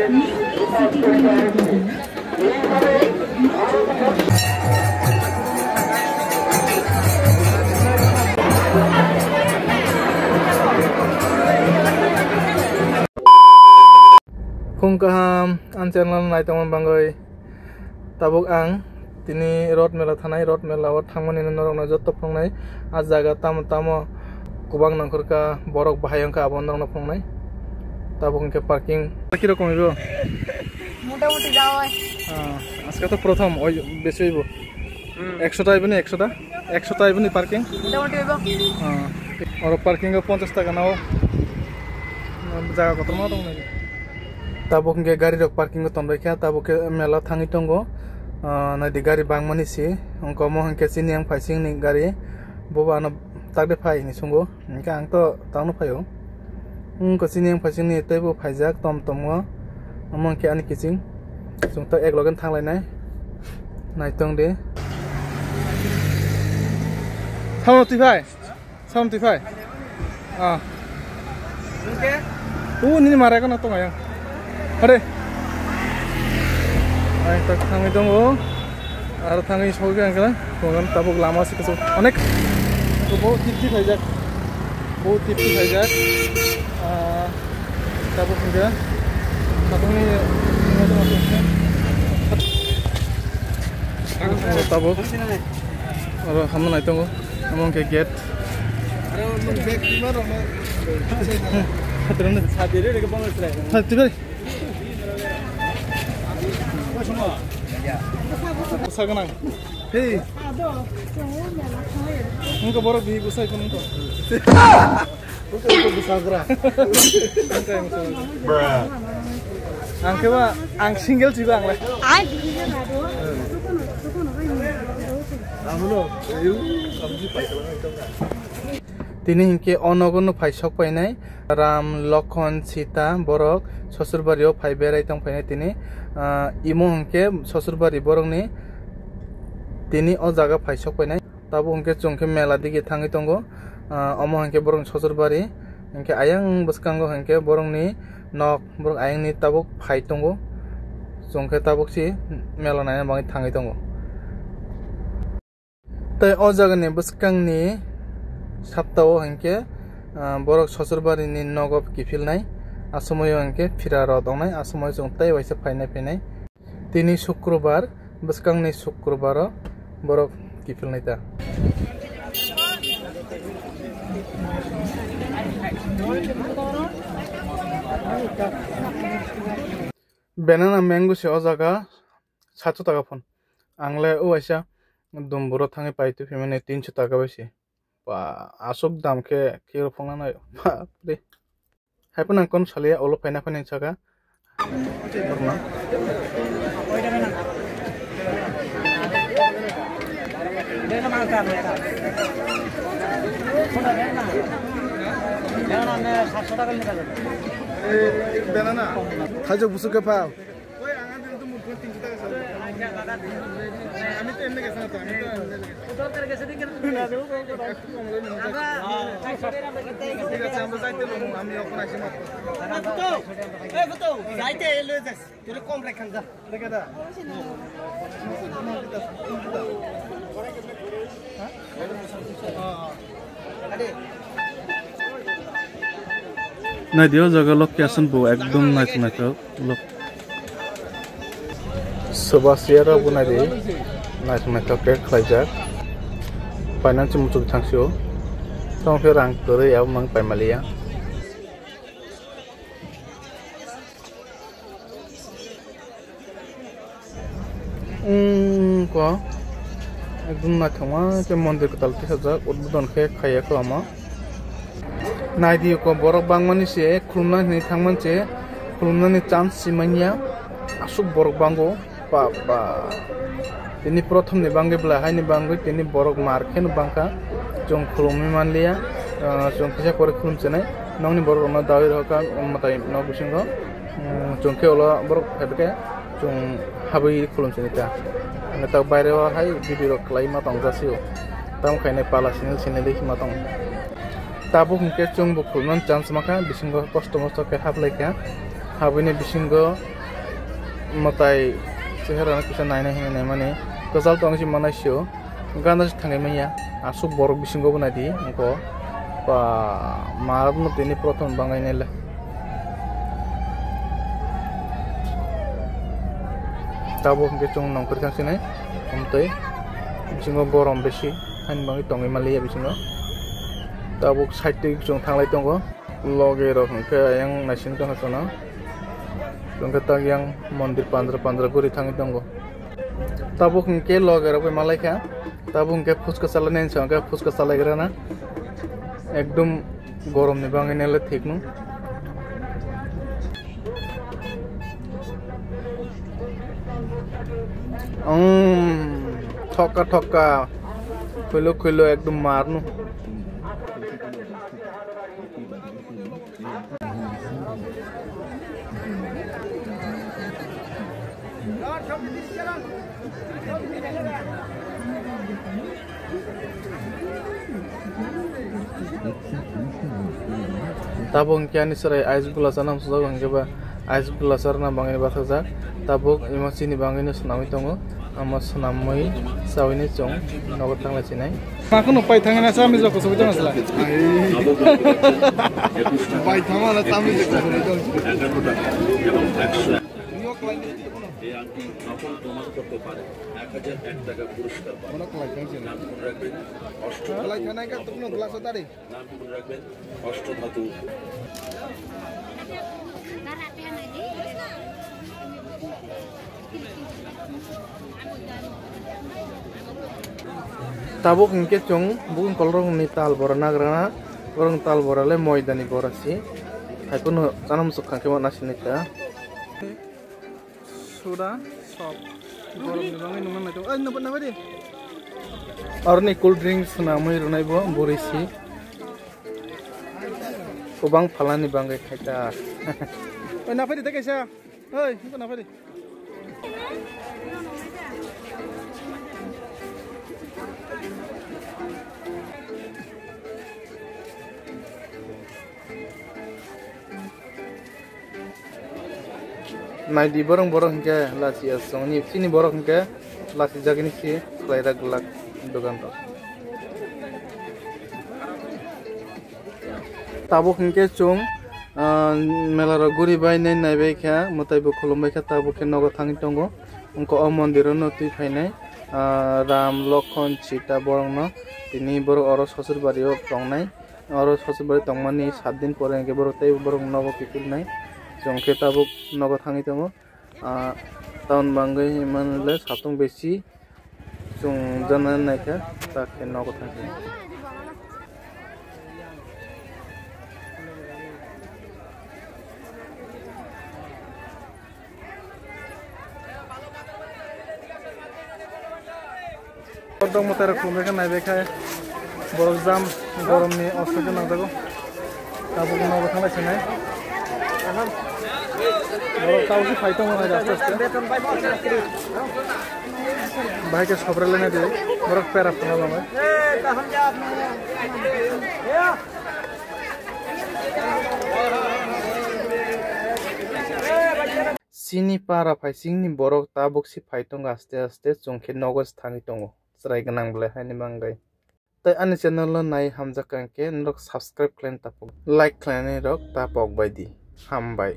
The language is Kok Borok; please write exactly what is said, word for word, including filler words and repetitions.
Phung kaham, ang channel naitongma bangwi. Tabuk ang tini Road Mela thanai, Road Mela o thangmani norokno joto phunuknai. A jaga tamo tamo kwbang nongkhorkha, borok bahai wngkha, abo norokno phunuknai. Tabuk hwnkhe parking. Ki rokom ibo? Motamuti ja oi. Ah, ajke to prothom, oi besi oibo. Hmm. Ekshota oibo ni, ekshota? Ekshota oibo ni parking? Motamuti oibo. Ah, oro parking o ponchash taka nao. Jaga kotorma tong nai. Tabuk hwnkhe gari rok parking o tongbai kha, tabuk khe mela thangwi tongo. Ah, naidi gari bangmani se, wngkha omo hwnkhe chini yang phaisingni gari, bobo ano takde phai hinwi sungo. Hwnkhe ang to tangno phaio. Wngkha chini yang phaisingni teibo phaijak tom tom o. Omo hwnkhe ani kiching. Chwng to ek loge thanglainai. Naitong de. Tamo twi phai. Samti phai. Ah. Oke. U nini mara kono tong ayang. Hade. Ai tak thangwi tongo. Aro thangwi sogwi ang kala. Tongan tabuk lama si kesu. Onek. Bo tip tip haijak. Bo tip tip haijak. Ah. Tabuk hingga. Tabuk ni. Tabuk. Aro hamna nai tongo. Omo hwnkhe gate. Twi bai. Bwsa gwnang. Hey. Wngkha borok bihik bwsai phano wngkha. Wngkha bwsagra. Ang khe ba, ang single si ba ang lai. Tini hinkhe o nogo no phai sok painai Ram, Lokhon, Sita borok Sosurbari o phai berai tong phainai tini. Ah, imo hinkhe Sosurbari borokni tini o jaga phai sok painai. Tabuk hinkhe chwng khe mela dige thangwi tongo. Ah, omo hinkhe borokni Sosurbari hinkhe ayang bwskango hinkhe borokni nok, borok ayangni tabuk phai tongo. Chwng khe tabuk si mela naina bagwi thangwi tongo. Tei o jagani bwskangni saptao hinkhe, ah, borok Sosurbari ni nogo kiphilnai, asomoyo hinkhe phira rot wngnai, asomoyo chwng tei waisa phainai phainai. Tini Sukrobar, bwskangni Sukrobaro borok kiphilnai ta. Banana mango se o jaga satsho taka phone. Ang le o waisa Dumburo thangwi pai twi phimani tinsho taka bai se. Ba, aswk dam khe khe phone nai. Bapre. Hai phano ang kon saliya, olo phaina phani saka. Thaijak busuk khe pha. Naidi o jaga location bo ekdom naithok naithok lok. Soba chair rok bo naidi naithok naithok khe khlaijak. Finance muchuk thangsio. Tamo khe rang kwrwi abo mang paimaliya. Wngkha ekdom naithokma khe mondir kwtal tisajak, udbodon khe khaiya khe omo. Naidi kho borok bangmani se khulumna hinwi thangmani se khulumnani chance se manya, aswk borok bango. Papa. Tini prothom ni bangwi bwlai haini bangwi tini borok mar kheno bangkha. Chwng khulumwi manliya. Ah, chwng kisa pore khulumchinai. Nokni borok rokno dawi rwkha mwtai nok bisingo. Hmm, chwng khe ulo borok phaibakhe chwng habwi khulumchinai ta. Ang tak baire o hai video rok kwlai ma tong jasio. Tamo khainai pala sinil sinil dei ma tong. Tabuk hinkhe chwng bo khulumnani chance makha, bisingo kosto mosto khe haplaikha. Aboni bisingo mwtai chehera no kisa naina hini naimani kwchal tong si manai sio gana se thangwi manya aswk borok bisingo bo naidi wngkha ba marok no tini prothom bangai naile tabuk hwnkhe chwng nongkhor thang sinai amtwi bisingo gorom besi hani bagwi tongwi manliya bisingo tabuk side twi chwng thanglai tongo. Loge rok hwnkhe ayang naising tongkha chwngno. Chwngkhe tak yang mondir pandra pandra guri thangwi tongo. Tabuk hwnkhe loge rok bai malaikha. Tabuk hwnkhe phuchka chalainani chwngkhe phuchka chalaigrana. Ekdum goromni bagwi nele thikno. Umm, thokka thokka. Khwilo khwilo ekdum marno. Tabuk hwnkhe ani chwrai ice gula chana muchungjago, hwnkhe ba ice gula charwna bagwino bathajak. Tabuk imo chini bagwino swnamwi tongo. Omo swnamwi chawini chwng nogo thanglai sinai. Makhno pai thangna chami joko sogwi tongna sala. Pai thangna chami joko sogwi tongna. এই আংটি আপনি প্রমাণ করতে পারেন। এক হাজার এক টাকা পুরস্কার পাবেন। নাম মনে রাখবেন, অষ্ট ধাতু। নাম মনে রাখবেন, অষ্ট ধাতু। Tabuk hwnkhe chwng bukung kolorokni tal bora nagrana, borok tal bora le moidani bora si. Haiphano chana muchuk kha khe ma nasinai ta. Soda, sop. Borokni bagwi nungna naitok. Ai, nabo, nabo di. Aroni cool drink swnamwi rwnai bo, bwrwi si. Kwbang phalani bagwi khaita. Oi, naphai di, tei kaisa. Oi, nungkha naphai di. Naidi borok, borok hwnkhe lasi asongni, chini borok hwnkhe lasi jagini si khlai rak glak dogan rok. Tabuk hwnkhe chwng, ah, mela rok guri bai nai nai bai kha, mwtai bo khulum bai kha, tabuk khe nogo thangwi tongo. Wngkha o mondir o no twi phainai, ah, Ram, Lokhon, Sita borok no tini borok oro Sosur Bari o tongnai. Oro Sosur Bari tongmani saat din pore hwnkhe borok tei borok nogo kiphilnai. Chwng khe tabuk nogo thangwi tongo. Ah, town bangwi hwnmale satung besi chwng jana naikha, ta khe nogo thangkhe. Borok mwtai rok khulumbaikha, naibaikha, borok jam goromni osto khe nangjago. Tabuk nogo thanglai sinai. Borok tabuk se phai tongo nai aste aste. Bahai khe sobrelai nai di, borok pera phano lamai. Chini para phaisingni borok tabuk se phai tongo aste aste, chwng khe nogo se thangwi tongo, chwrai gwnang belai haini mangwi. Tei ani channel no nai hamjak kha hwnkhe norok subscribe khlaina tapok, like khlainai rok tapok bai di. Hambai.